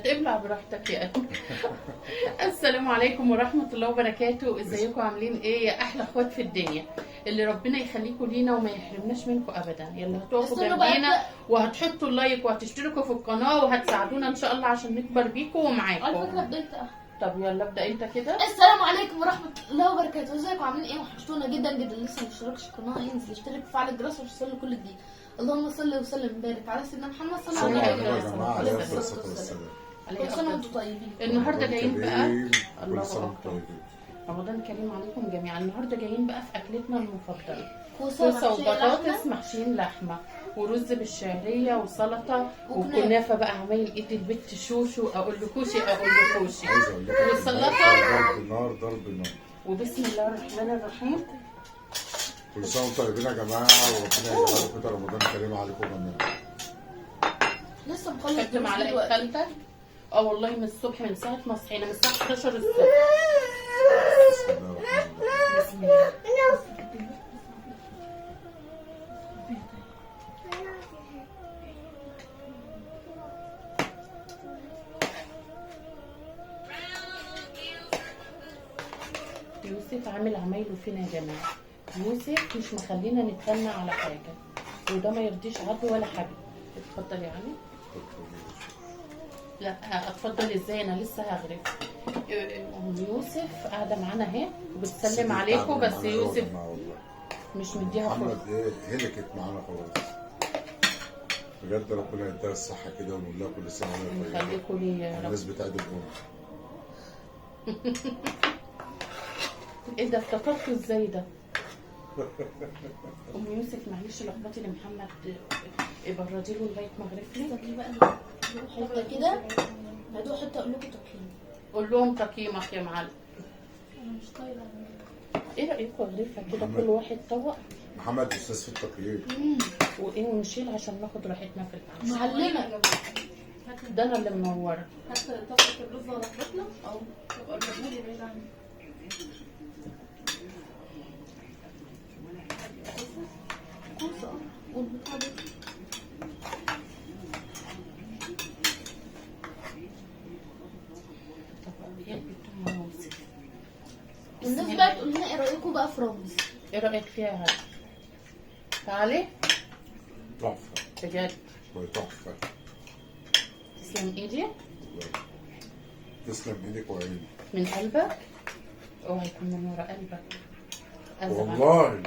تبلع براحتك يا قلبي. السلام عليكم ورحمة الله وبركاته. ازيكم عاملين ايه يا احلى اخوات في الدنيا، اللي ربنا يخليكم لينا وما يحرمناش منكم ابدا. يلا هتقفوا جنبينا وهتحطوا ال like وهتشتركوا في القناة وهتساعدونا ان شاء الله عشان نكبر بيكم ومعاكم. على فكرة بداية. طب يلا ابدا انت كده. السلام عليكم ورحمة الله وبركاته، ازيكم عاملين ايه؟ وحشتونا جدا جدا. لسه ما اشتركش في القناة ينزل يشترك وفعل الجرس عشان يوصل كل جديد. اللهم صل وسلم وبارك على سيدنا محمد صلى الله عليه وسلم. عليه الصلاة والسلام. كل سنة وانتم طيبين. النهارده جايين بقى، كل سنة وانتم طيبين، رمضان كريم عليكم جميعا. النهارده جايين بقى في اكلتنا المفضلة، كوسة وبطاطس محشيين لحمه ورز بالشعريه وسلطة وكنافه بقى عمايل ايد البت شوشو. اقول لكوشي اقول لكوشي والسلطة ضرب نار ضرب نار. وبسم الله الرحمن الرحيم. كل سنة وانتم طيبين يا جماعة، وربنا يجعل كده رمضان كريم عليكم جميعا. لسه مخلص خدت معلقه خالتك؟ اه والله من الصبح، من ساعة ما صحينا، من الساعة 11 الصبح. بسم الله الرحمن الرحيم. بسم الله. يوسف عامل عمايله فينا يا جماعة. يوسف مش مخلينا نتفنى على حاجة، وده ما يرضيش عدو ولا حبيب. اتفضل يا عمي. لا اتفضل ازاي، انا لسه هغرف. ام يوسف قاعدة معانا اهي وبتسلم عليكم، بس يوسف مش مديها فرصة. محمد ايه هلكت معانا خلاص بجد. ربنا يديها الصحة كده ونقول لها كل سنة وهي طيبة. يخليكوا لي يا رب. الناس بتاعت الام. ايه ده افتكرته ازاي ده؟ ام يوسف معلش لخبطي لمحمد، بردي له لغاية ما اغرف لك. حتة كده هدوق حتة اقول لكم تقييم. قول لهم تقييمك يا معلم. انا مش طايله. ايه رايكم اغرفها كده كل واحد طبق؟ محمد استاذ في التقييم. وايه ونشيل عشان ناخد راحتنا في الاكل. معلمه ده انا اللي منورة. هات طبقه الرز ولخبطنا. اه طب قربولي بعيد عني. كوسة والبتاع ده. الناس بقى تقول لنا ايه رايكم بقى في رمز؟ ايه رايك فيها يا علي؟ تعالي تحفة بجد، تحفة. تسلم ايدي. تسلم ايدك وعينك. من قلبك؟ اوعى يكون من ورا قلبك. والله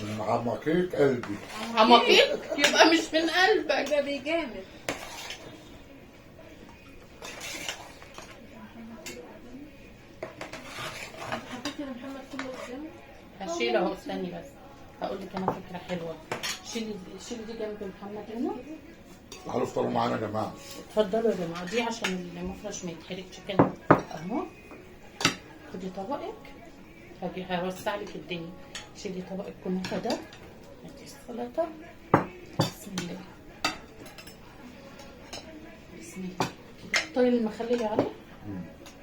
من عماقيك قلبي. عماقيك؟ يبقى مش من قلبك. يبقى بيجامل. حطيتي لمحمد كله قدامه؟ هشيل اهو، استني بس هقول لك انا فكرة حلوة. شيلي شيلي دي جنب محمد هنا. تعالوا افطروا معانا يا جماعة. اتفضلوا يا جماعة، دي عشان المفرش ما يتحرقش كده اهو. خدي طبقك، هاجي هوسع لك الدنيا. شيلي طبق الكنافه ده، هاتي السلطة. بسم الله بسم الله كده. طيب المخلل يا علي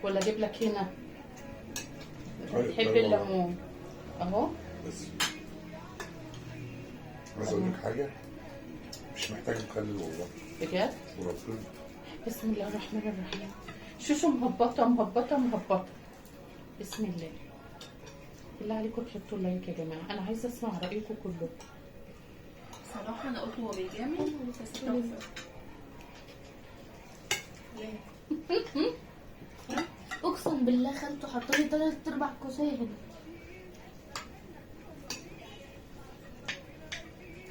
ولا اجيب لك هنا؟ بتحب الليمون اهو. بس عايز اقول لك حاجة، مش محتاج مخلل والله بجد وربنا. بسم الله الرحمن الرحيم. شوشو مهبطه مهبطه مهبطه. بسم الله. بالله عليكم تحطوا لايك يا جماعة، انا عايزه اسمع رايكم كلكم. صراحة انا قلت هو بيجامل بس تحفة. اقسم بالله خالته حطلي 3/4 كوسيه هنا.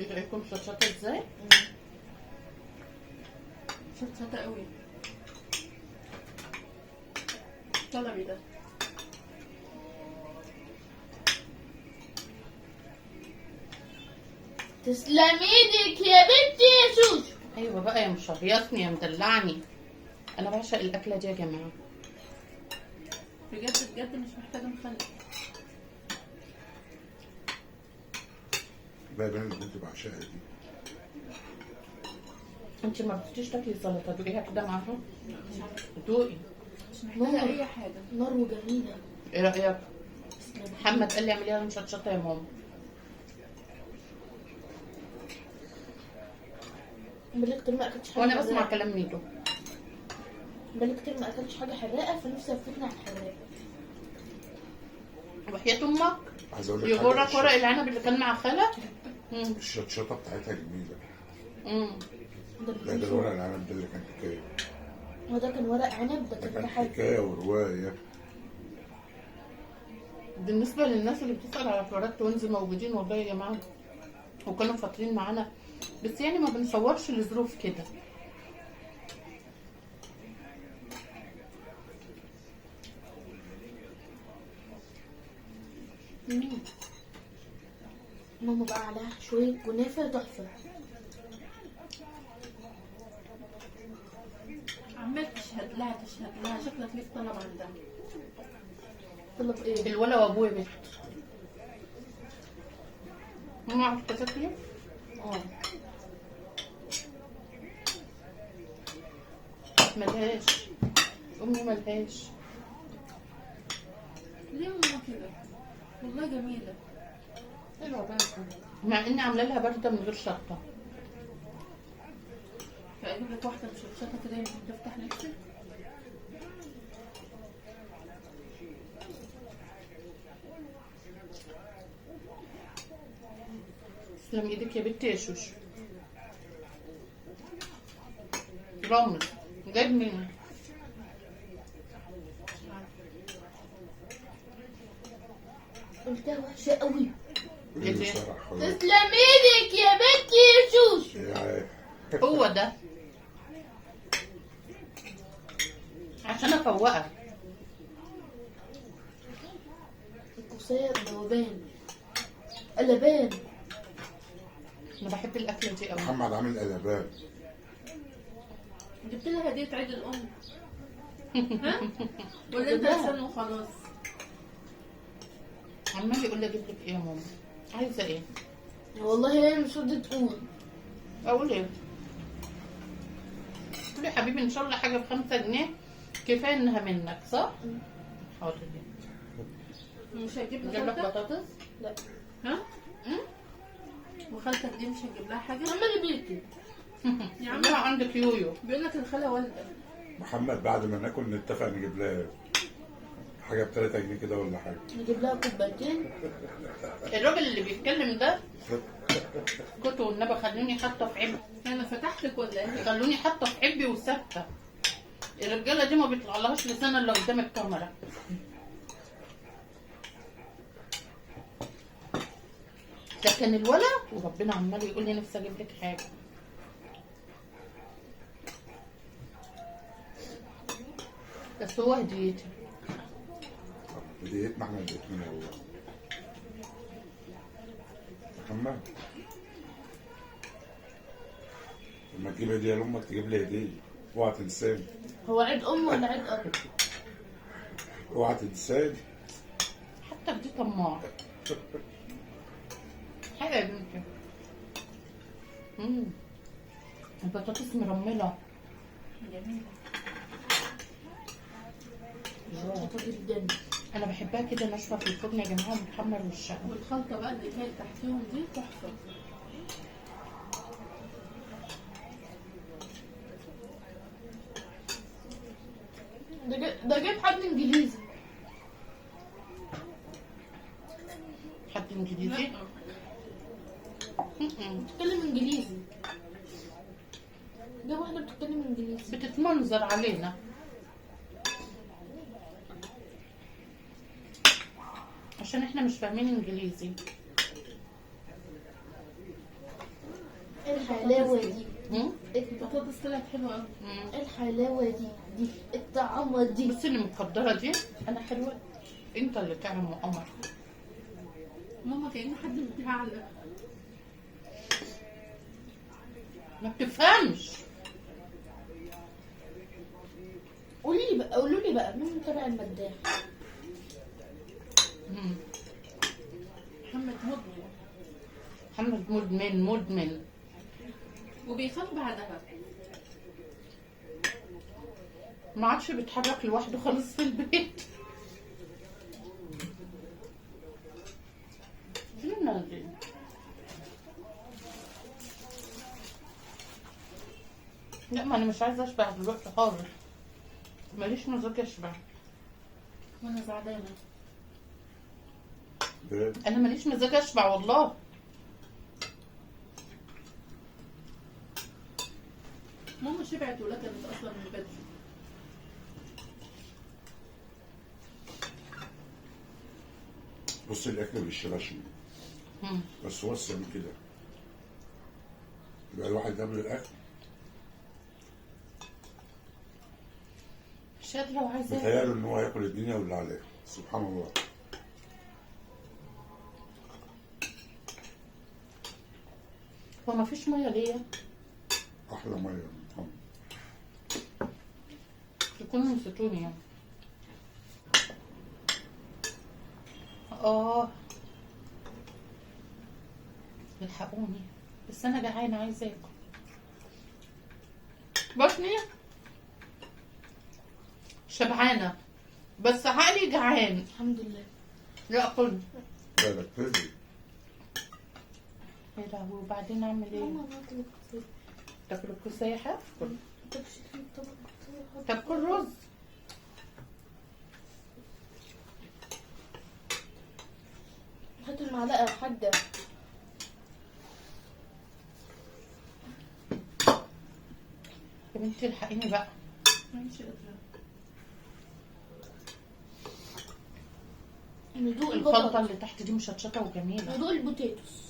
ايه رايكم شطشطه ازاي؟ شطشطه قوي. طلبي ده. تسلم ايدك يا بنتي يا شوشو. ايوه بقى يا مشهيصني يا مدلعني. انا بعشق الاكلة دي يا جماعة بجد بجد، مش محتاجه مخلل. لا يا بنت كنت بعشقها دي. انت ما رضيتيش تاكلي السلطة، دوقيها كده معاها. دوقي، مش محتاجه اي حاجة. نار وجميلة. ايه رايك؟ محمد قال لي اعمليها مشطشطه يا ماما. بلغت ما اكلتش حاجة. وانا بسمع كلام ميدو. بقالي كتير ما اكلتش حاجة حراقه، فنفسي افتنا على الحراقه. وحياة امك عايز اقول لك يغرك ورق العنب اللي كان مع خالك. الشطشطه بتاعتها جميلة. ده ده الورق العنب ده اللي كان حكاية. هو ده كان ورق عنب، ده كان حكاية ورواية. بالنسبة للناس اللي بتسال على حوارات توينز، موجودين والله يا جماعة، وكانوا فاطرين معانا، بس يعني ما بنصورش لظروف كده. ماما بقى عليها شوية كنافه تحفة. عمال تشهد لها تشهد لها، شكلك ليك طلب عندها. طلب ايه؟ الولا وابويا بنت. ماما عرفت تاكلي؟ اه. ملهاش امي، ملهاش. ليه ماما كده؟ والله جميلة حلوة بقى، مع اني عامله لها باردة من غير شطه. فاجيب لك واحدة مشطشطه كده يمكن تفتح نفسك. تسلم ايدك يا بنتي يا شوشو. رمل جايب منين؟ قلتها وحشة قوي. تسلم ايدك يا بنتي يا شوشو. هو ده عشان افوقك. القصير ذوبان قلبان. انا بحب الاكلة دي قوي. محمد عامل قلبان. جبت لها هديه عيد الام. ها؟ ولا انت احسن وخلاص؟ عمال يقول لي اجيب لك ايه يا ماما؟ عايزه ايه؟ والله هي مش راضية تقول. اقول ايه؟ قولي يا حبيبي ان شاء الله حاجة ب5 جنيه كفاية انها منك، صح؟ حاضر. مش هتجيب لك بطاطس؟ لا. ها؟ وخالتك دي مش هتجيب لها حاجة؟ عمال بيتي يا عم عندك يويو بيقول لك الخالة والده. محمد بعد ما ناكل نتفق نجيب لها حاجة ب3 جنيه كده ولا حاجة. نجيب لها كوبايتين. الراجل اللي بيتكلم ده كنت والنبي خلوني حاطه في عبي. انا فتحتك ولا ايه؟ خلوني حاطه في عبي وساكته. الرجالة دي ما بيطلعلهاش لسان الا قدام الكاميرا. لكن الولا وربنا عمال يقول لي نفسي اجيب لك حاجة. بس هو هديتي. هديتنا احنا الاثنين والله. محمد لما تجيب هديه لامك تجيب لي هديه، اوعى تنساني. هو عيد ام ولا عيد اب؟ اوعى تنساني. حتى دي طماع. حلوة يا بنتي. البطاطس مرمله جميلة جدا. انا بحبها كده ناشفة في الفرن يا جماعة، ومتحمر وشها. والخلطه بقى اللي كانت تحتيهم دي تحفة. ده جايب حد انجليزي. حد انجليزي؟ بتتكلم انجليزي. ده واحدة بتتكلم انجليزي بتتمنظر علينا. عشان احنا مش فاهمين انجليزي. الحلاوة دي. البطاطس طلعت حلوة قوي. الحلاوة دي دي الطعمه دي. بصي اللي مقدره دي انا حلوة، انت اللي تعمل وقمر. ماما كأن حد مديها علقه. ما بتفهمش. قولي لي بقى، قولوا لي بقى مين متابع المداح؟ محمد مدمن. محمد مدمن مدمن وبيخاف بعدها. ما عادش بيتحرك لوحده خالص في البيت. فين النازل؟ لا ما انا مش عايزه اشبع دلوقتي خالص. ماليش مزاج اشبع. وانا زعلانة. انا ماليش مزاج اشبع والله. ماما شبعت ولكنت اصلا من بدري. بص الاكل ما بيشبعش، بس هو الصيام كده يبقى الواحد قبل الاكل مش قادرة وعايزة متهيأله ان هو هياكل الدنيا واللي عليها. سبحان الله. هو ما فيش مية ليا؟ احلى مية تكونوا نسيتوني يعني. الحقوني بس انا جعانة عايزه اكل. بطني شبعانه بس عقلي جعان. الحمد لله. لا قل لا لا كتير. يا لهوي وبعدين اعمل ايه؟ ماما باكل الكوسيه. تاكل الكوسيه حاف؟ كل. طب طب كل رز. هات المعلقة يا حاجة. يا بنتي الحقيني بقى. ماشي قادرة. ندوق الخلطة البطاطس. اللي تحت دي مشطشطه وجميلة. ندوق البوتيتوس.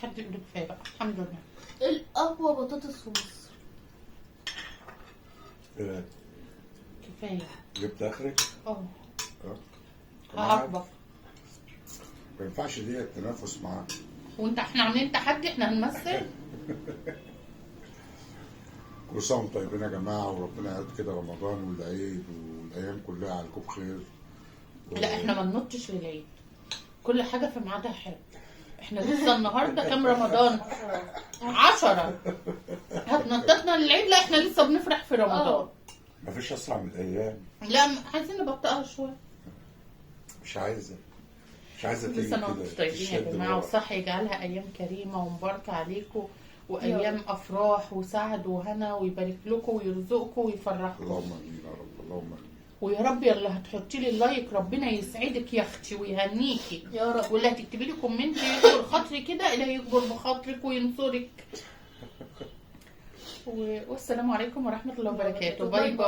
حد يقول كفاية بقى الحمد لله. الاقوى بطاطس في مصر. ايه كفاية. جبت اخرك؟ اه. هعبط. ما ينفعش دي التنافس معاها. وانت احنا عاملين تحدي، احنا هنمثل. كل سنة وانتم طيبين يا جماعة، وربنا يعيد كده رمضان والعيد والايام كلها عليكم بخير. لا احنا ما ننطش للعيد، كل حاجة في ميعادها حلو. احنا لسه النهارده كام رمضان؟ 10. هتنططنا للعيد؟ لا احنا لسه بنفرح في رمضان. مفيش اسرع من الايام. لا عايزين نبطئها شوية. مش عايزه تيجي كل سنة وانتم طيبين يا جماعة، وصح يجعلها ايام كريمة ومباركه عليكم، وايام افراح وسعد وهنا، ويبارك لكم ويرزقكم ويفرحكم. اللهم امين يا رب، اللهم امين. ويا رب يلا هتحطي لي ال like، ربنا يسعدك يا اختي ويهنيكي يا رب. واللي هتكتبي لي comment يجبر خاطري كده، الهي يجبر بخاطرك وينصرك. والسلام عليكم ورحمة الله وبركاته. bye bye.